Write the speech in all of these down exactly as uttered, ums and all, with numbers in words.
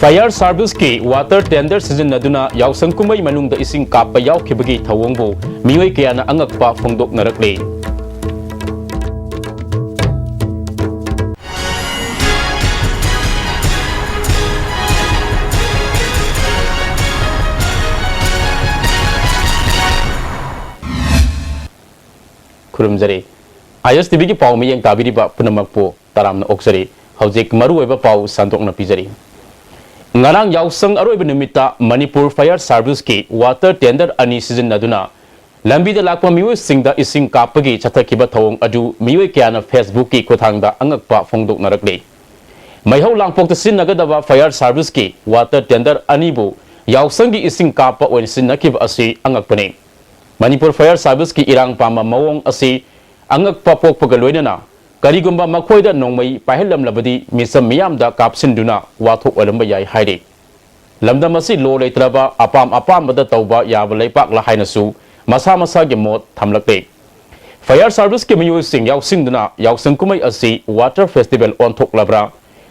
Fire Service ꯀꯤ water tender ꯁꯤꯖꯤꯟꯅꯗꯨꯅ ꯌꯥꯎꯁꯪ ꯀꯨꯝꯍꯩ ꯃꯅꯨꯡꯗ ꯏꯁꯤꯡ ꯀꯥꯞꯄ ꯌꯥꯎꯈꯤꯕꯒꯤ ꯊꯧꯑꯣꯡꯕꯨ ꯃꯤꯑꯣꯏ ꯀꯌꯥꯅ ꯑꯉꯛꯄ ꯐꯣꯡꯗꯣꯛꯅꯔꯛꯂꯤ꯫ ꯈꯨꯔꯨꯝꯖꯔꯤ꯫ ꯑꯥꯏ ꯑꯦꯁ ꯇꯤ ꯚꯤꯒꯤ ꯄꯥꯎ ꯃꯤꯠꯌꯦꯡ ꯇꯥꯕꯤꯔꯤꯕ ꯄꯨꯝꯅꯃꯛꯄꯨ ꯇꯔꯥꯝꯅ ꯑꯣꯛꯆꯔꯤ꯫ ꯍꯧꯖꯤꯛ ꯃꯔꯨꯑꯣꯏꯕ ꯄꯥꯎ ꯁꯟꯗꯣꯛꯅ ꯄꯤꯖꯔꯤ꯫ ꯉꯔꯥꯡ ꯌꯥꯎꯁꯪ ꯑꯔꯣꯏꯕ ꯅꯨꯃꯤꯠꯇ ꯃꯅꯤꯄꯨꯔ Fire Service ꯀꯤ water tender ꯑꯅꯤ ꯁꯤꯖꯤꯟꯅꯗꯨꯅ ꯂꯝꯕꯤꯗ ꯂꯥꯛꯄ ꯃꯤꯑꯣꯏꯁꯤꯡꯗ ꯏꯁꯤꯡ ꯀꯥꯞꯄꯒꯤ ꯆꯠꯊꯈꯤꯕ ꯊꯧꯑꯣꯡ ꯑꯗꯨ ꯃꯤꯑꯣꯏ ꯀꯌꯥꯅ Facebook ꯀꯤ ꯈꯨꯠꯊꯥꯡꯗ ꯑꯉꯛꯄ ꯐꯣꯡꯗꯣꯛꯅꯔꯛꯂꯤ꯫ ꯃꯩꯍꯧ ꯂꯥꯡꯄꯣꯛꯇ ꯁꯤꯖꯤꯟꯅꯒꯗꯕ Fire Service ꯀꯤ water tender ꯑꯅꯤꯕꯨ ꯌꯥꯎꯁꯪꯒꯤ ꯏꯁꯤꯡ ꯀꯥꯞꯄ ꯑꯣꯏꯅ ꯁꯤꯖꯤꯟꯅꯈꯤꯕ ꯑꯁꯤ ꯑꯉꯛꯄꯅꯤ꯫ ꯃꯅꯤꯄꯨꯔ Fire Service ꯀꯤ ꯏꯔꯥꯡ ꯄꯥꯝꯕ ꯃꯑꯣꯡ ꯑꯁꯤ ꯑꯉꯛꯄ ꯄꯣꯛꯄꯒ ꯂꯣꯏꯅꯅ ꯀꯔꯤꯒꯨꯝꯕ ꯃꯈꯣꯏꯗ ꯅꯣꯡꯃꯩ ꯄꯥꯏꯍꯜꯂꯝꯂꯕꯗꯤ ꯃꯤꯆꯝ ꯃꯤꯌꯥꯝꯗ ꯀꯥꯞꯁꯤꯟꯗꯨꯅ ꯋꯥꯊꯣꯛ ꯑꯣꯏꯔꯝꯕ ꯌꯥꯏ ꯍꯥꯏꯔꯤ꯫ ꯂꯝꯗꯝ ꯑꯁꯤ law ꯂꯩꯇ꯭ꯔꯕ ꯑꯄꯥꯝ ꯑꯄꯥꯝꯕꯗ ꯇꯧꯕ ꯌꯥꯕ ꯂꯩꯄꯥꯛꯂ ꯍꯥꯏꯅꯁꯨ ꯃꯁꯥ ꯃꯁꯥꯒꯤ ꯃꯣꯠ ꯊꯝꯂꯛꯂꯦ꯫ Fire Service ꯀꯤ ꯃꯤꯑꯣꯏꯁꯤꯡ ꯌꯥꯎꯁꯤꯟꯗꯨꯅ ꯌꯥꯎꯁꯪ ꯀꯨꯝꯍꯩ ꯑꯁꯤ water festival ꯑꯣꯟꯊꯣꯛꯂꯕ꯭ꯔꯥ?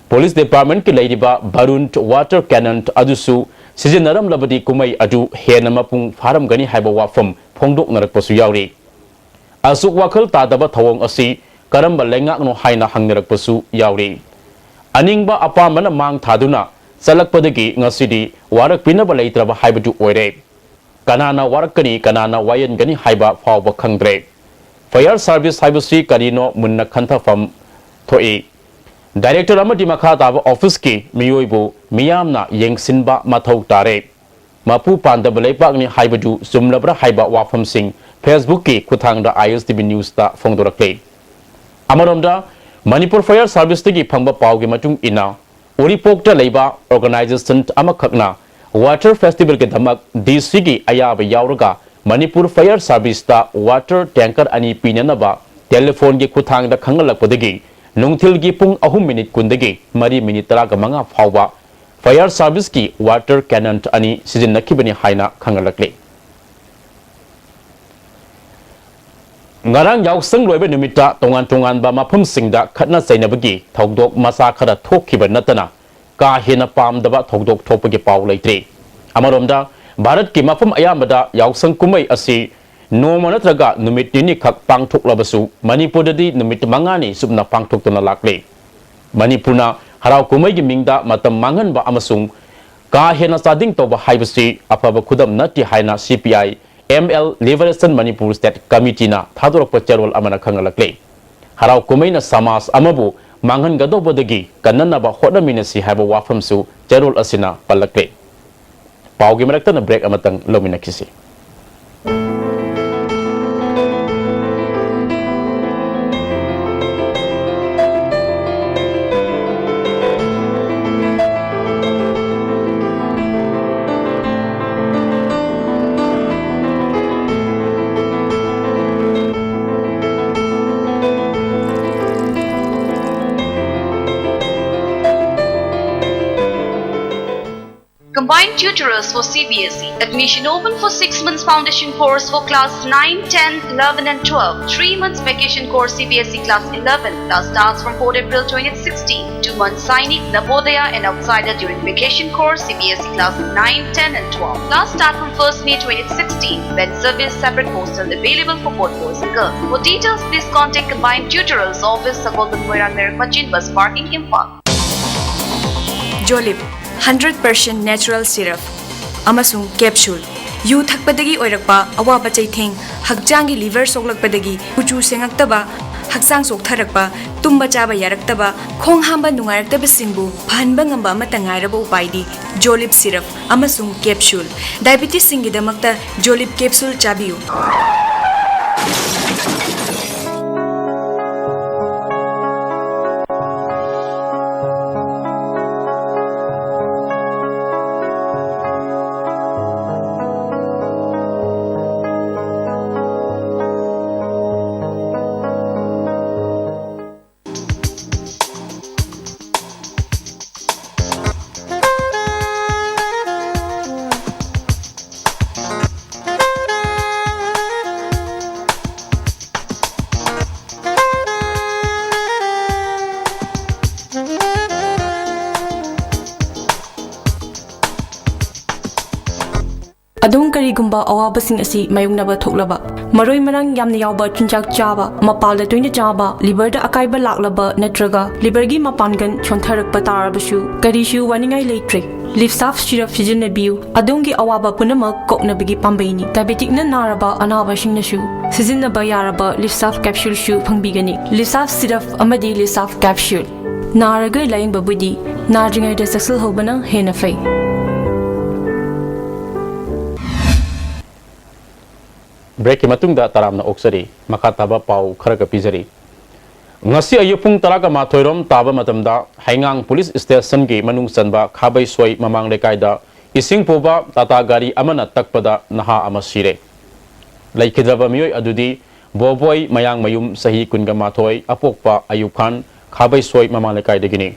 Police Department ꯀꯤ ꯂꯩꯔꯤꯕ Barun water cannon ꯑꯗꯨꯁꯨ ꯁꯤꯖꯤꯟꯅꯔꯝꯂꯕꯗꯤ ꯀꯨꯝꯍꯩ ꯑꯗꯨ ꯍꯦꯟꯅ ꯃꯄꯨꯡ ꯐꯥꯔꯝꯒꯅꯤ ꯍꯥꯏꯕ ꯋꯥꯐꯝ ꯐꯣꯡꯗꯣꯛꯅꯔꯛꯄꯁꯨ ꯌꯥꯎꯔꯤ꯫ ꯑꯁꯨꯛ ꯋꯥꯈꯜ ꯇꯥꯗꯕ ꯊꯧꯑꯣꯡ ꯑꯁꯤ ꯀꯔꯝꯕ ꯂꯩꯉꯥꯛꯅꯣ ꯍꯥꯏꯅ ꯍꯪꯅꯔꯛꯄꯁꯨ ꯌꯥꯎꯔꯤ꯫ ꯑꯅꯤꯡꯕ ꯑꯄꯥꯝꯕꯅ ꯃꯥꯡ ꯊꯥꯗꯨꯅ ꯆꯠꯂꯛꯄꯗꯒꯤ ꯉꯁꯤꯗꯤ ꯋꯥꯔꯛꯄꯤꯅꯕ ꯂꯩꯇ꯭ꯔꯕ ꯍꯥꯏꯕꯗꯨ ꯑꯣꯏꯔꯦ꯫ ꯀꯅꯥꯅ ꯋꯥꯔꯛꯀꯅꯤ, ꯀꯅꯥꯅ ꯋꯥꯌꯦꯟꯒꯅꯤ ꯍꯥꯏꯕ ꯐꯥꯎꯕ ꯈꯪꯗ꯭ꯔꯦ꯫ Fire Service ꯍꯥꯏꯕꯁꯤ ꯀꯔꯤꯅꯣ ꯃꯨꯟꯅ ꯈꯟꯊꯐꯝ ꯊꯣꯛꯏ꯫ Director ꯑꯃꯗꯤ ꯃꯈꯥ ꯇꯥꯕ office ꯀꯤ ꯃꯤꯑꯣꯏꯕꯨ ꯃꯤꯌꯥꯝꯅ ꯌꯦꯡꯁꯤꯟꯕ ꯃꯊꯧ ꯇꯥꯔꯦ꯫ ꯃꯄꯨ ꯄꯥꯟꯗꯕ ꯂꯩꯄꯥꯛꯅꯤ ꯍꯥꯏꯕꯗꯨ ꯆꯨꯝꯂꯕ꯭ꯔꯥ ꯍꯥꯏꯕ ꯋꯥꯐꯝꯁꯤꯡ Facebook ꯀꯤ ꯈꯨꯠꯊꯥꯡꯗ ꯑꯥꯏ ꯑꯦꯁ ꯇꯤ ꯚꯤ News ꯇ ꯐꯣꯡꯗꯣꯔꯛꯂꯤ꯫ ꯑꯃꯔꯣꯝꯗ, ꯃꯅꯤꯄꯨꯔ Fire Service ꯇꯒꯤ ꯐꯪꯕ ꯄꯥꯎꯒꯤ ꯃꯇꯨꯡ ꯏꯟꯅ, ꯎꯔꯤꯄꯣꯛꯇ ꯂꯩꯕ organization ꯑꯃꯈꯛꯅ water festival ꯒꯤꯗꯃꯛ ꯗꯤ ꯁꯤ ꯒꯤ ꯑꯌꯥꯕ ꯌꯥꯎꯔꯒ ꯃꯅꯤꯄꯨꯔ Fire Service ꯇ water tanker ꯑꯅꯤ ꯄꯤꯅꯅꯕ telephone ꯒꯤ ꯈꯨꯠꯊꯥꯡꯗ ꯈꯪꯍꯜꯂꯛꯄꯗꯒꯤ ꯅꯨꯡꯊꯤꯜꯒꯤ ꯄꯨꯡ ꯑꯍꯨꯝ minute ꯀꯨꯟꯗꯒꯤ ꯃꯔꯤ minute ꯇꯔꯥꯒ ꯃꯉꯥ ꯐꯥꯎꯕ Fire Service ꯀꯤ water cannon ꯑꯅꯤ ꯁꯤꯖꯤꯟꯅꯈꯤꯕꯅꯤ ꯍꯥꯏꯅ ꯈꯪꯍꯜꯂꯛꯂꯤ꯫ ꯉꯔꯥꯡ ꯌꯥꯎꯁꯪ ꯂꯣꯏꯕ ꯅꯨꯃꯤꯠꯇ ꯇꯣꯉꯥꯟ ꯇꯣꯉꯥꯟꯕ ꯃꯐꯝꯁꯤꯡꯗ ꯈꯠꯅ ꯆꯩꯅꯕꯒꯤ ꯊꯧꯗꯣꯛ ꯃꯆꯥ ꯈꯔ ꯊꯣꯛꯈꯤꯕ ꯅꯠꯇꯅ ꯀꯥ ꯍꯦꯟꯅ ꯄꯥꯝꯗꯕ ꯊꯧꯗꯣꯛ ꯊꯣꯛꯄꯒꯤ ꯄꯥꯎ ꯂꯩꯇ꯭ꯔꯤ꯫ ꯑꯃꯔꯣꯝꯗ, ꯚꯥꯔꯠꯀꯤ ꯃꯐꯝ ꯑꯌꯥꯝꯕꯗ ꯌꯥꯎꯁꯪ ꯀꯨꯝꯍꯩ ꯑꯁꯤ ꯅꯣꯡꯃ ꯅꯠꯇ꯭ꯔꯒ ꯅꯨꯃꯤꯠ ꯅꯤꯅꯤꯈꯛ ꯄꯥꯡꯊꯣꯛꯂꯕꯁꯨ, ꯃꯅꯤꯄꯨꯔꯗꯗꯤ ꯅꯨꯃꯤꯠ ꯃꯉꯥꯅꯤ ꯆꯨꯞꯅ ꯄꯥꯡꯊꯣꯛꯇꯨꯅ ꯂꯥꯛꯂꯤ꯫ ꯃꯅꯤꯄꯨꯔꯅ ꯍꯔꯥꯎ ꯀꯨꯝꯍꯩꯒꯤ ꯃꯤꯡꯗ ꯃꯇꯝ ꯃꯥꯡꯍꯟꯕ ꯑꯃꯁꯨꯡ ꯀꯥ ꯍꯦꯟꯅ ꯆꯥꯗꯤꯡ ꯇꯧꯕ ꯍꯥꯏꯕꯁꯤ ꯑꯐꯕ ꯈꯨꯗꯝ ꯅꯠꯇꯦ ꯍꯥꯏꯅ C P I M L Liberation Manipur State Committeeꯅ ꯊꯥꯗꯣꯔꯛꯄ ꯆꯦꯔꯣꯜ ꯑꯃꯅ ꯈꯪꯍꯜꯂꯛꯂꯤ꯫ ꯍꯔꯥꯎ ꯀꯨꯝꯍꯩꯅ ꯁꯃꯥꯖ ꯑꯃꯕꯨ ꯃꯥꯡꯍꯟꯒꯗꯧꯕꯗꯒꯤ ꯀꯟꯅꯅꯕ ꯍꯣꯠꯅꯃꯤꯟꯅꯁꯤ ꯍꯥꯏꯕ ꯋꯥꯐꯝꯁꯨ ꯆꯦꯔꯣꯜ ꯑꯁꯤꯅ ꯄꯜꯂꯛꯂꯤ꯫ ꯄꯥꯎꯒꯤ ꯃꯔꯛꯇꯅ break ꯑꯃꯇꯪ ꯂꯧꯃꯤꯟꯅꯈꯤꯁꯤ꯫ Combined tutorials for C B S E. Admission open for six months foundation course for class nine, ten, eleven and twelve. Three months vacation course C B S E class eleven. Class starts from fourth April twenty sixteen. Two months Sainik, Navodaya and Outsider during vacation course C B S E class nine, ten and twelve. Class start from first May twenty sixteen. Bed service, separate hostel available for both boys and girls. For details, please contact Combined Tutorials Office, Sagolband Moirang Merak Machin Bus Parking, Imphal. Jolib, hundred percent natural syrup ꯑꯃꯁꯨꯡ capsule꯫ U ꯊꯛꯄꯗꯒꯤ ꯑꯣꯏꯔꯛꯄ ꯑꯋꯥꯕ ꯆꯩꯊꯦꯡ, ꯍꯛꯆꯥꯡꯒꯤ liver ꯁꯣꯛꯂꯛꯄꯗꯒꯤ ꯀꯨꯆꯨ ꯁꯦꯡꯉꯛꯇꯕ, ꯍꯛꯆꯥꯡ ꯆꯣꯛꯊꯔꯛꯄ, ꯇꯨꯝꯕ ꯆꯥꯕ ꯌꯥꯔꯛꯇꯕ, ꯈꯣꯡ ꯍꯥꯝꯕ ꯅꯨꯡꯉꯥꯏꯔꯛꯇꯕꯁꯤꯡꯕꯨ ꯐꯍꯟꯕ ꯉꯝꯕ ꯑꯃꯠꯇ ꯉꯥꯏꯔꯕ ꯎꯄꯥꯏꯗꯤ Jolib syrup ꯑꯃꯁꯨꯡ capsule꯫ Diabetesꯁꯤꯡꯒꯤꯗꯃꯛꯇ Jolib capsule ꯆꯥꯕꯤꯌꯨ꯫ ꯑꯗꯣꯝ ꯀꯔꯤꯒꯨꯝꯕ ꯑꯋꯥꯕꯁꯤꯡ ꯑꯁꯤ ꯃꯥꯌꯣꯛꯅꯕ ꯊꯣꯛꯂꯕ, ꯃꯔꯣꯏ ꯃꯔꯥꯡ ꯌꯥꯝꯅ ꯌꯥꯎꯕ ꯆꯤꯟꯖꯥꯛ ꯆꯥꯕ, ꯃꯄꯥꯜꯗ ꯇꯣꯏꯅ ꯆꯥꯕ, ꯂꯤꯚꯔꯗ ꯑꯀꯥꯏꯕ ꯂꯥꯛꯂꯕ ꯅꯠꯇ꯭ꯔꯒ ꯂꯤꯚꯔꯒꯤ ꯃꯄꯥꯡꯒꯜ ꯁꯣꯟꯊꯔꯛꯄ ꯇꯥꯔꯕꯁꯨ ꯀꯔꯤꯁꯨ ꯋꯥꯅꯤꯡꯉꯥꯏ ꯂꯩꯇ꯭ꯔꯦ꯫ ꯂꯤꯞꯁꯥꯐ ꯁꯤꯔꯞ ꯁꯤꯖꯤꯟꯅꯕꯤꯌꯨ꯫ ꯑꯗꯣꯝꯒꯤ ꯑꯋꯥꯕ ꯄꯨꯝꯅꯃꯛ ꯀꯣꯛꯅꯕꯒꯤ ꯄꯥꯝꯕꯩꯅꯤ꯫ ꯗꯥꯏꯕꯦꯇꯤꯛꯅ ꯅꯥꯔꯕ ꯑꯅꯥꯕꯁꯤꯡꯅꯁꯨ ꯁꯤꯖꯤꯟꯅꯕ ꯌꯥꯔꯕ ꯂꯤꯞꯁꯥꯐ ꯀꯦꯞꯁꯨꯜꯁꯨ ꯐꯪꯕꯤꯒꯅꯤ꯫ ꯂꯤꯞꯁꯥꯐ ꯁꯤꯔꯞ ꯑꯃꯗꯤ ꯂꯤꯞꯁꯥꯐ ꯀꯦꯞꯁꯨꯜ꯫ ꯅꯥꯔꯒ ꯂꯥꯌꯦꯡꯕꯕꯨꯗꯤ ꯅꯥꯗ꯭ꯔꯤꯉꯩꯗ ꯆꯦꯛꯁꯤꯜꯍꯧꯕꯅ ꯍꯦꯟꯅ ꯐꯩ꯫ ꯕ꯭ꯔꯦꯛꯀꯤ ꯃꯇꯨꯡꯗ ꯇꯔꯥꯝꯅ ꯑꯣꯛꯆꯔꯤ꯫ ꯃꯈꯥ ꯇꯥꯕ ꯄꯥꯎ ꯈꯔꯒ ꯄꯤꯖꯔꯤ꯫ ꯉꯁꯤ ꯑꯌꯨꯛ ꯄꯨꯡ ꯇꯔꯥꯒ ꯃꯥꯊꯣꯏ ꯔꯣꯝ ꯇꯥꯕ ꯃꯇꯝꯗ ꯍꯩꯉꯥꯡ ꯄꯨꯂꯤꯁ ꯁ꯭ꯇꯦꯁꯟꯒꯤ ꯃꯅꯨꯡ ꯆꯟꯕ ꯈꯥꯕꯩꯁꯣꯏ ꯃꯃꯥꯡ ꯂꯩꯀꯥꯏꯗ ꯏꯁꯤꯡ ꯄꯨꯕ ꯇꯥꯇꯥ ꯒꯥꯔꯤ ꯑꯃꯅ ꯇꯛꯄꯗ ꯅꯍꯥ ꯑꯃ ꯁꯤꯔꯦ꯫ ꯂꯩꯈꯤꯗ꯭ꯔꯕ ꯃꯤꯑꯣꯏ ꯑꯗꯨꯗꯤ ꯕꯣꯕꯣꯏ ꯃꯌꯥꯡꯃꯌꯨꯝ, ꯆꯍꯤ ꯀꯨꯟꯒ ꯃꯥꯊꯣꯏ, ꯑꯄꯣꯛꯄ ꯑꯌꯨꯕ ꯈꯥꯟ, ꯈꯥꯕꯩꯁꯣꯏ ꯃꯃꯥꯡ ꯂꯩꯀꯥꯏꯗꯒꯤꯅꯤ꯫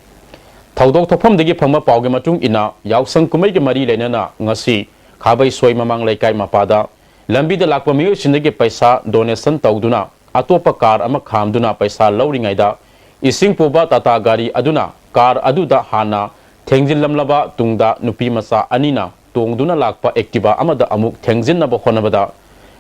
ꯊꯧꯗꯣꯛ ꯊꯣꯛꯐꯝꯗꯒꯤ ꯐꯪꯕ ꯄꯥꯎꯒꯤ ꯃꯇꯨꯡ ꯏꯟꯅ, ꯌꯥꯎꯁꯪ ꯀꯨꯝꯍꯩꯒꯤ ꯃꯔꯤ ꯂꯩꯅꯅ ꯉꯁꯤ ꯈꯥꯕꯩꯁꯣꯏ ꯃꯃꯥꯡ ꯂꯩꯀꯥꯏ ꯃꯄꯥꯗ ꯂꯝꯕꯤꯗ ꯂꯥꯛꯄ ꯃꯤꯑꯣꯏꯁꯤꯡꯗꯒꯤ ꯄꯩꯁꯥ ꯗꯣꯅꯦꯁꯟ ꯇꯧꯗꯨꯅ ꯑꯇꯣꯞꯄ ꯀꯥꯔ ꯑꯃ ꯈꯥꯝꯗꯨꯅ ꯄꯩꯁꯥ ꯂꯧꯔꯤꯉꯩꯗ, ꯏꯁꯤꯡ ꯄꯨꯕ ꯇꯥꯇꯥ ꯒꯥꯔꯤ ꯑꯗꯨꯅ ꯀꯥꯔ ꯑꯗꯨꯗ ꯍꯥꯟꯅ ꯊꯦꯡꯖꯤꯜꯂꯝꯂꯕ ꯇꯨꯡꯗ, ꯅꯨꯄꯤ ꯃꯆꯥ ꯑꯅꯤꯅ ꯇꯣꯡꯗꯨꯅ ꯂꯥꯛꯄ ꯑꯦꯛꯇꯤꯚꯥ ꯑꯃꯗ ꯑꯃꯨꯛ ꯊꯦꯡꯖꯤꯟꯅꯕ ꯍꯣꯠꯅꯕꯗ,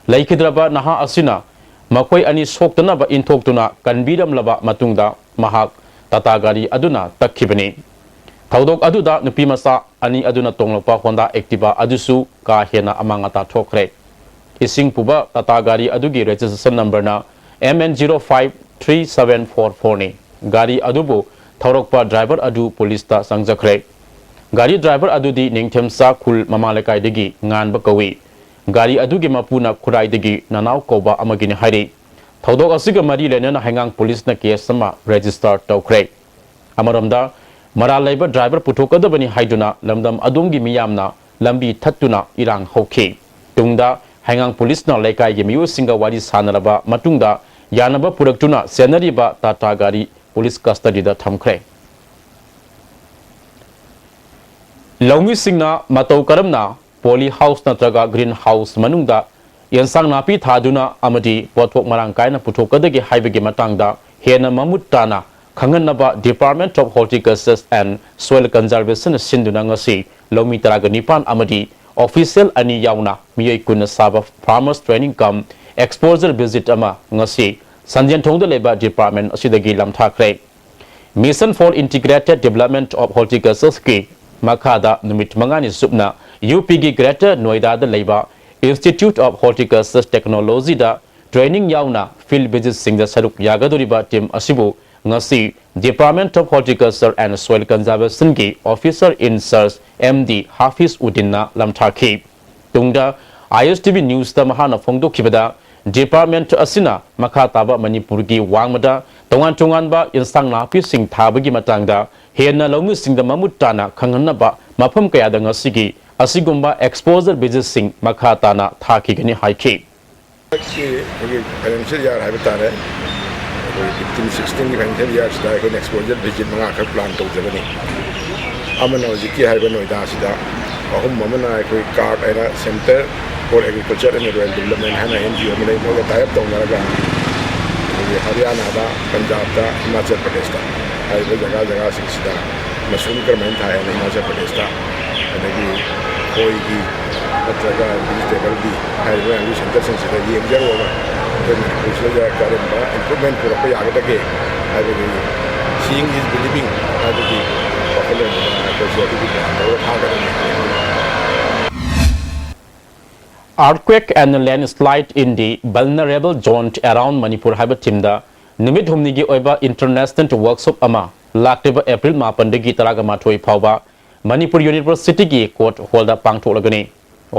ꯂꯩꯈꯤꯗ꯭ꯔꯕ ꯅꯍꯥ ꯑꯁꯤꯅ ꯃꯈꯣꯏ ꯑꯅꯤ ꯁꯣꯛꯇꯅꯕ ꯏꯟꯊꯣꯛꯇꯨꯅ ꯀꯟꯕꯤꯔꯝꯂꯕ ꯃꯇꯨꯡꯗ, ꯃꯍꯥꯛ ꯇꯥꯇꯥ ꯒꯥꯔꯤ ꯑꯗꯨꯅ ꯇꯛꯈꯤꯕꯅꯤ꯫ ꯊꯧꯗꯣꯛ ꯑꯗꯨꯗ ꯅꯨꯄꯤ ꯃꯆꯥ ꯑꯅꯤ ꯑꯗꯨꯅ ꯇꯣꯡꯂꯛꯄ ꯍꯣꯟꯗꯥ ꯑꯦꯛꯇꯤꯚꯥ ꯑꯗꯨꯁꯨ ꯀꯥ ꯍꯦꯟꯅ ꯑꯃꯥꯡ ꯑꯇꯥ ꯊꯣꯛꯈ꯭ꯔꯦ꯫ ꯏꯁꯤꯡ ꯄꯨꯕ ꯇꯥꯇꯥ ꯒꯥꯔꯤ ꯑꯗꯨꯒꯤ ꯔꯦꯖꯤꯁꯇ꯭ꯔꯦꯁꯟ ꯅꯝꯕꯔꯅ M N zero five three seven four four ꯅꯤ꯫ ꯒꯥꯔꯤ ꯑꯗꯨꯕꯨ ꯊꯧꯔꯛꯄ ꯗ꯭ꯔꯥꯏꯚꯔ ꯑꯗꯨ ꯄꯨꯂꯤꯁꯇ ꯆꯪꯖꯈ꯭ꯔꯦ꯫ ꯒꯥꯔꯤ ꯗ꯭ꯔꯥꯏꯚꯔ ꯑꯗꯨꯗꯤ ꯅꯤꯡꯊꯦꯝꯆꯥ ꯈꯨꯜ ꯃꯃꯥ ꯂꯩꯀꯥꯏꯗꯒꯤ ꯉꯥꯟꯕ ꯀꯧꯏ꯫ ꯒꯥꯔꯤ ꯑꯗꯨꯒꯤ ꯃꯄꯨꯅ ꯈꯨꯔꯥꯏꯗꯒꯤ ꯅꯅꯥꯎ ꯀꯧꯕ ꯑꯃꯒꯤꯅꯤ ꯍꯥꯏꯔꯤ꯫ ꯊꯧꯗꯣꯛ ꯑꯁꯤꯒ ꯃꯔꯤ ꯂꯩꯅꯅ ꯍꯩꯉꯥꯡ ꯄꯨꯂꯤꯁꯅ ꯀꯦꯁ ꯑꯃ ꯔꯦꯖꯤꯁꯇꯔ ꯇꯧꯈ꯭ꯔꯦ꯫ ꯑꯃꯔꯣꯝꯗ, ꯃꯔꯥꯜ ꯂꯩꯕ ꯗ꯭ꯔꯥꯏꯚꯔ ꯄꯨꯊꯣꯛꯀꯗꯕꯅꯤ ꯍꯥꯏꯗꯨꯅ ꯂꯝꯗꯝ ꯑꯗꯣꯝꯒꯤ ꯃꯤꯌꯥꯝꯅ ꯂꯝꯕꯤ ꯊꯠꯇꯨꯅ ꯏꯔꯥꯡ ꯍꯧꯈꯤ꯫ ꯇꯨꯡꯗ ꯍꯩꯉꯥꯡ ꯄꯨꯂꯤꯁꯅ ꯂꯩꯀꯥꯏꯒꯤ ꯃꯤꯑꯣꯏꯁꯤꯡꯒ ꯋꯥꯔꯤ ꯁꯥꯅꯔꯕ ꯃꯇꯨꯡꯗ, ꯌꯥꯅꯕ ꯄꯨꯔꯛꯇꯨꯅ ꯆꯦꯟꯅꯔꯤꯕ ꯇꯥꯇꯥ ꯒꯥꯔꯤ ꯄꯨꯂꯤꯁ ꯀꯁꯇꯗꯤꯗ ꯊꯝꯈ꯭ꯔꯦ꯫ ꯂꯧꯃꯤꯁꯤꯡꯅ ꯃꯇꯧ ꯀꯔꯝꯅ ꯄꯣꯂꯤ ꯍꯥꯎꯁ ꯅꯠꯇ꯭ꯔꯒ ꯒ꯭ꯔꯤꯟ ꯍꯥꯎꯁ ꯃꯅꯨꯡꯗ ꯌꯦꯟꯁꯥꯡ ꯅꯥꯄꯤ ꯊꯥꯗꯨꯅ ꯑꯃꯗꯤ ꯄꯣꯠꯊꯣꯛ ꯃꯔꯥꯡ ꯀꯥꯏꯅ ꯄꯨꯊꯣꯛꯀꯗꯒꯦ ꯍꯥꯏꯕꯒꯤ ꯃꯇꯥꯡꯗ ꯍꯦꯟꯅ ꯃꯃꯨꯠ ꯇꯥꯅ ꯈꯪꯍꯟꯅꯕ Department of Horticulture and Soil Conservation ꯁꯤꯟꯗꯨꯅ ꯉꯁꯤ ꯂꯧꯃꯤ ꯇꯔꯥꯒ ꯅꯤꯄꯥꯟ ꯑꯃꯗꯤ official ꯑꯅꯤ ꯌꯥꯎꯅ ꯃꯤꯑꯣꯏ ꯀꯨꯟꯅ ꯁꯥꯕ farmers training cum exposure visit ꯑꯃ ꯉꯁꯤ ꯁꯟꯖꯦꯟꯊꯣꯡꯗ ꯂꯩꯕ department ꯑꯁꯤꯗꯒꯤ ꯂꯝꯊꯥꯈ꯭ꯔꯦ꯫ Mission for Integrated Development of Horticulture ꯀꯤ ꯃꯈꯥꯗ ꯅꯨꯃꯤꯠ ꯃꯉꯥꯅꯤ ꯆꯨꯞꯅ ꯌꯨ ꯄꯤꯒꯤ Greater Noida ꯗ ꯂꯩꯕ Institute of Horticulture Technology the training ꯌꯥꯎꯅ field visit ꯁꯤꯡꯗ ꯁꯔꯨꯛ ꯌꯥꯒꯗꯧꯔꯤꯕ team ꯑꯁꯤꯕꯨ ꯉꯁꯤ Department of Horticulture and Soil Conservation ꯒꯤ officer in charge M D Hafiz Uddin ꯅ ꯂꯝꯊꯥꯈꯤ꯫ ꯇꯨꯡꯗ I S T V news ꯇ ꯃꯍꯥꯛꯅ ꯐꯣꯡꯗꯣꯛꯈꯤꯕꯗ, department ꯑꯁꯤꯅ ꯃꯈꯥ ꯇꯥꯕ ꯃꯅꯤꯄꯨꯔꯒꯤ ꯋꯥꯡꯃꯗ ꯇꯣꯉꯥꯟ ꯇꯣꯉꯥꯟꯕ ꯏꯟꯁꯥꯡ ꯅꯥꯄꯤꯁꯤꯡ ꯊꯥꯕꯒꯤ ꯃꯇꯥꯡꯗ ꯍꯦꯟꯅ ꯂꯧꯃꯤꯁꯤꯡꯗ ꯃꯃꯨꯠ ꯇꯥꯅ ꯈꯪꯍꯟꯅꯕ ꯃꯐꯝ ꯀꯌꯥꯗ ꯉꯁꯤꯒꯤ ꯑꯁꯤꯒꯨꯝꯕ exposure visit ꯁꯤꯡ ꯃꯈꯥ ꯇꯥꯅ ꯊꯥꯈꯤꯒꯅꯤ ꯍꯥꯏꯈꯤ꯫ ꯍꯟꯗꯛꯀꯤ ꯑꯩꯈꯣꯏꯒꯤ financial year ꯍꯥꯏꯕ ꯇꯥꯔꯦ, ꯑꯩꯈꯣꯏ fifteen sixteen ꯒꯤ financial year ꯁꯤꯗ ꯑꯩꯈꯣꯏꯅ exposure visit ꯃꯉꯥꯈꯛ plan ꯇꯧꯖꯒꯅꯤ꯫ ꯑꯃꯅ ꯍꯧꯖꯤꯛꯀꯤ ꯍꯥꯏꯔꯤꯕ ꯅꯣꯏꯗꯥꯁꯤꯗ, ꯑꯍꯨꯝ ꯑꯃꯅ ꯑꯩꯈꯣꯏ CARD ꯍꯥꯏꯅ Centre for Agriculture and Rural Development ꯍꯥꯏꯅ N G O ꯑꯃ ꯂꯩ, ꯃꯣꯏꯒ tie up ꯇꯧꯅꯔꯒ ꯑꯩꯈꯣꯏꯒꯤ ꯍꯔꯤꯌꯥꯅꯥꯗ, ꯄꯟꯖꯥꯕꯇ, ꯍꯤꯃꯥꯆꯜ ꯄ꯭ꯔꯗꯦꯁꯇ ꯍꯥꯏꯔꯤꯕ ꯖꯒꯥ ꯖꯒꯥꯁꯤꯡꯁꯤꯗ mushroom ꯀꯔꯝꯍꯥꯏꯅ ꯊꯥꯏ ꯍꯥꯏꯅ ꯍꯤꯃꯥꯆꯜ ꯄ꯭ꯔꯗꯦꯁꯇ, ꯑꯗꯒꯤ ꯈꯣꯏꯒꯤ ꯅꯠꯇ꯭ꯔꯒ vegetable ꯒꯤ ꯍꯥꯏꯔꯤꯕ ꯃꯌꯥꯝꯒꯤ centre ꯁꯤꯡꯁꯤꯗ ꯌꯦꯡꯖꯔꯨꯔꯒ ꯑꯩꯈꯣꯏ ꯃꯅꯤꯄꯨꯔꯁꯤꯗ ꯀꯔꯝꯕ improvement ꯄꯨꯔꯛꯄ ꯌꯥꯒꯗꯒꯦ ꯍꯥꯏꯕꯒꯤ seeing is believing ꯍꯥꯏꯕꯒꯤ ꯋꯥꯈꯜꯂꯣꯟꯗꯨꯗ ꯑꯩꯈꯣꯏꯁꯦ ꯑꯗꯨꯒꯤ plan ꯇꯧꯔꯒ ꯊꯥꯒꯗꯕꯅꯤ꯫ Earthquake and Landslide in the Vulnerable Zone Around Manipur ꯍꯥꯏꯕ theme ꯗ ꯅꯨꯃꯤꯠ ꯍꯨꯝꯅꯤꯒꯤ ꯑꯣꯏꯕ international workshop ꯑꯃ ꯂꯥꯛꯂꯤꯕ April ꯃꯥꯄꯟꯗꯒꯤ ꯇꯔꯥꯒ ꯃꯥꯊꯣꯏ ꯐꯥꯎꯕ ꯃꯅꯤꯄꯨꯔ University ꯒꯤ court hall ꯗ ꯄꯥꯡꯊꯣꯛꯂꯒꯅꯤ꯫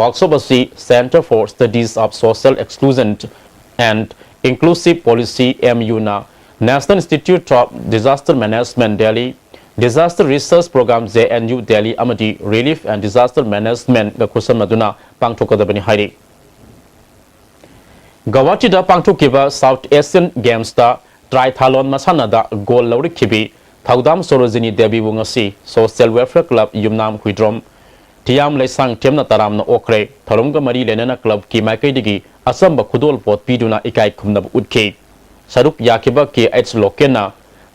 Workshop ꯑꯁꯤ Centre for Studies of Social Exclusion and Inclusive Policy, M U ꯅ, National Institute of Disaster Management, Delhi, Disaster Research Program, J N U, Delhi, ꯑꯃꯗꯤ Relief and Disaster Management ꯒ ꯈꯨꯠꯁꯝꯅꯗꯨꯅ ꯄꯥꯡꯊꯣꯛꯀꯗꯕꯅꯤ ꯍꯥꯏꯔꯤ꯫ ꯒꯧꯍꯥꯇꯤꯗ ꯄꯥꯡꯊꯣꯛꯈꯤꯕ South Asian Games ꯇ triathlon ꯃꯁꯥꯟꯅꯗ gold ꯂꯧꯔꯛꯈꯤꯕꯤ ꯊꯧꯗꯥꯝ ꯁꯣꯔꯣꯖꯤꯅꯤ ꯗꯦꯕꯤꯕꯨ ꯉꯁꯤ Social Welfare Club ꯌꯨꯝꯅꯥꯝ ꯍꯨꯏꯗ꯭ꯔꯣꯝ ꯊꯤꯌꯥꯝ ꯂꯩꯁꯥꯡ ꯊꯦꯝꯅ ꯇꯔꯥꯝꯅ ꯑꯣꯛꯈ꯭ꯔꯦ꯫ ꯊꯧꯔꯝꯒ ꯃꯔꯤ ꯂꯩꯅꯅ club ꯀꯤ ꯃꯥꯏꯀꯩꯗꯒꯤ ꯑꯆꯝꯕ ꯈꯨꯗꯣꯜꯄꯣꯠ ꯄꯤꯗꯨꯅ ꯏꯀꯥꯏ ꯈꯨꯝꯅꯕ ꯎꯠꯈꯤ꯫ ꯁꯔꯨꯛ ꯌꯥꯈꯤꯕ K H ꯂꯣꯀꯦꯟꯅ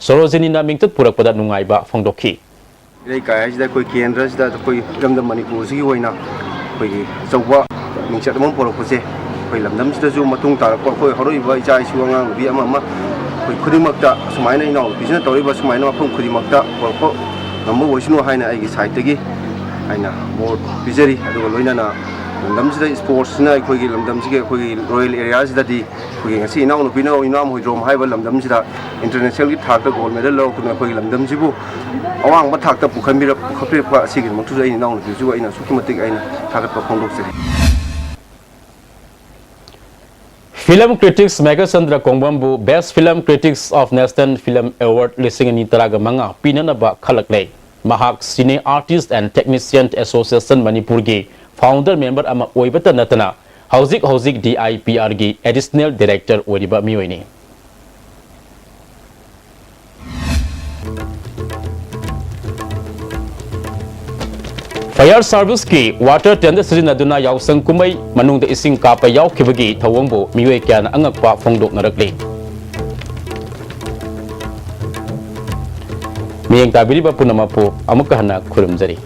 ꯁꯣꯔꯣꯖꯤꯅꯤꯅ ꯃꯤꯡꯆꯠ ꯄꯨꯔꯛꯄꯗ ꯅꯨꯡꯉꯥꯏꯕ ꯐꯣꯡꯗꯣꯛꯈꯤ꯫ ꯏꯔꯩꯀꯥꯏ ꯍꯥꯏꯁꯤꯗ ꯑꯩꯈꯣꯏ ꯀꯦꯟꯗ꯭ꯔꯁꯤꯗ ꯑꯩꯈꯣꯏ ꯏꯔꯝꯗꯝ ꯃꯅꯤꯄꯨꯔꯁꯤꯒꯤ ꯑꯣꯏꯅ ꯑꯩꯈꯣꯏꯒꯤ ꯑꯆꯧꯕ ꯃꯤꯡꯆꯠ ꯑꯃ ꯄꯨꯔꯛꯄꯁꯦ, ꯑꯩꯈꯣꯏ ꯂꯝꯗꯝꯁꯤꯗꯁꯨ ꯃꯇꯨꯡ ꯇꯥꯔꯛꯄ ꯑꯩꯈꯣꯏ ꯍꯧꯔꯛꯏꯕ ꯏꯆꯥ ꯏꯁꯨ ꯑꯉꯥꯡ ꯅꯨꯄꯤ ꯑꯃ ꯑꯃ ꯑꯩꯈꯣꯏ ꯈꯨꯗꯤꯡꯃꯛꯇ, ꯁꯨꯃꯥꯏꯅ ꯏꯅꯥꯎꯅꯨꯄꯤꯁꯤꯅ ꯇꯧꯔꯤꯕ ꯁꯨꯃꯥꯏꯅ ꯃꯐꯝ ꯈꯨꯗꯤꯡꯃꯛꯇ ꯄꯨꯔꯛꯄ ꯉꯝꯕ ꯑꯣꯏꯁꯅꯨ ꯍꯥꯏꯅ ꯑꯩꯒꯤ ꯁꯥꯏꯠꯇꯒꯤ ꯑꯩꯅ ꯃꯣꯠ ꯄꯤꯖꯔꯤ꯫ ꯑꯗꯨꯒ ꯂꯣꯏꯅꯅ ꯂꯝꯗꯝꯁꯤꯗ ꯏꯁꯄꯣꯔꯠꯁꯤꯅ ꯑꯩꯈꯣꯏꯒꯤ ꯂꯝꯗꯝꯁꯤꯒꯤ, ꯑꯩꯈꯣꯏꯒꯤ ꯔꯣꯌꯦꯜ ꯑꯦꯔꯤꯌꯥꯁꯤꯗꯗꯤ ꯑꯩꯈꯣꯏꯒꯤ ꯉꯁꯤ ꯏꯅꯥꯎꯅꯨꯄꯤꯅ ꯏꯅꯥꯝ ꯍꯣꯏꯗ꯭ꯔꯣꯝ ꯍꯥꯏꯕ ꯂꯝꯗꯝꯁꯤꯗ ꯏꯟꯇꯔꯅꯦꯁꯅꯦꯜꯒꯤ ꯊꯥꯛꯇ ꯒꯣꯜ ꯃꯦꯗꯜ ꯂꯧꯔꯛꯇꯨꯅ ꯑꯩꯈꯣꯏꯒꯤ ꯂꯝꯗꯝꯁꯤꯕꯨ ꯑꯋꯥꯡꯕ ꯊꯥꯛꯇ ꯄꯨꯈꯠꯄꯤꯔꯛ-, ꯄꯨꯈꯠꯄꯤꯔꯛꯄ ꯑꯁꯤꯒꯤꯗꯃꯛꯇꯁꯨ ꯑꯩꯅ ꯏꯅꯥꯎꯅꯨꯄꯤꯁꯤꯕꯨ ꯑꯩꯅ ꯑꯁꯨꯛꯀꯤ ꯃꯇꯤꯛ ꯑꯩꯅ ꯊꯥꯒꯠꯄ ꯐꯣꯡꯗꯣꯛꯆꯔꯤ꯫ Film critics Meghachandra ꯀꯣꯡꯕꯝꯕꯨ Best Film Critics of National Film Award ꯂꯤꯁꯤꯡ ꯑꯅꯤ ꯇꯔꯥꯒ ꯃꯉꯥ ꯄꯤꯅꯅꯕ ꯈꯜꯂꯛꯂꯦ꯫ ꯃꯍꯥꯛ Cine Artist and Technician Association ꯃꯅꯤꯄꯨꯔꯒꯤ founder member ꯑꯃ ꯑꯣꯏꯕꯇ ꯅꯠꯇꯅ ꯍꯧꯖꯤꯛ ꯍꯧꯖꯤꯛ D I P Rꯒꯤ Additional Director ꯑꯣꯏꯔꯤꯕ ꯃꯤꯑꯣꯏꯅꯤ꯫ Fire Serviceꯀꯤ water tank ꯁꯤꯖꯤꯟꯅꯗꯨꯅ ꯌꯥꯎꯁꯪ ꯀꯨꯝꯍꯩ ꯃꯅꯨꯡꯗ ꯏꯁꯤꯡ ꯀꯥꯞꯄ ꯌꯥꯎꯈꯤꯕꯒꯤ ꯊꯧꯑꯣꯡꯕꯨ ꯃꯤꯑꯣꯏ ꯀꯌꯥꯅ ꯑꯉꯛꯄ ꯐꯣꯡꯗꯣꯛꯅꯔꯛꯂꯤ꯫ ꯃꯤꯠꯌꯦꯡ ꯇꯥꯕꯤꯔꯤꯕ ꯄꯨꯝꯅꯃꯛꯄꯨ ꯑꯃꯨꯛꯀ ꯍꯟꯅ ꯈꯨꯔꯨꯝꯖꯔꯤ꯫